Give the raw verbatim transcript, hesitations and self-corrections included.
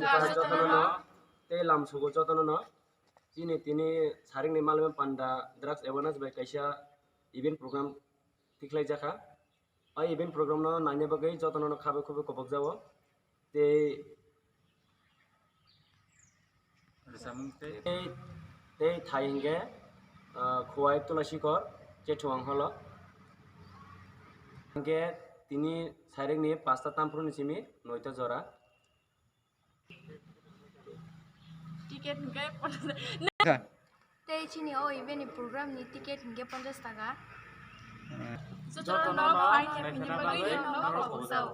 Jotono no tei lamsugo jotono no. Chini tini saringni malwima panda drugs awareness bai kaisa event program tikhlaijakha. O event program no naina bagwi jotono no khabe khubui kobokjago. Tei tei tei thai hingke, ah, Khowai Tulasikor Chethuang holo. Hingke tini saringni pasta tamphru ni simi noita jora. Ticket hingke ponchash. Tei chini o event ni program ni ticket hingke ponchash taka. Jotono no phai khe bini bagwi no kobokjao.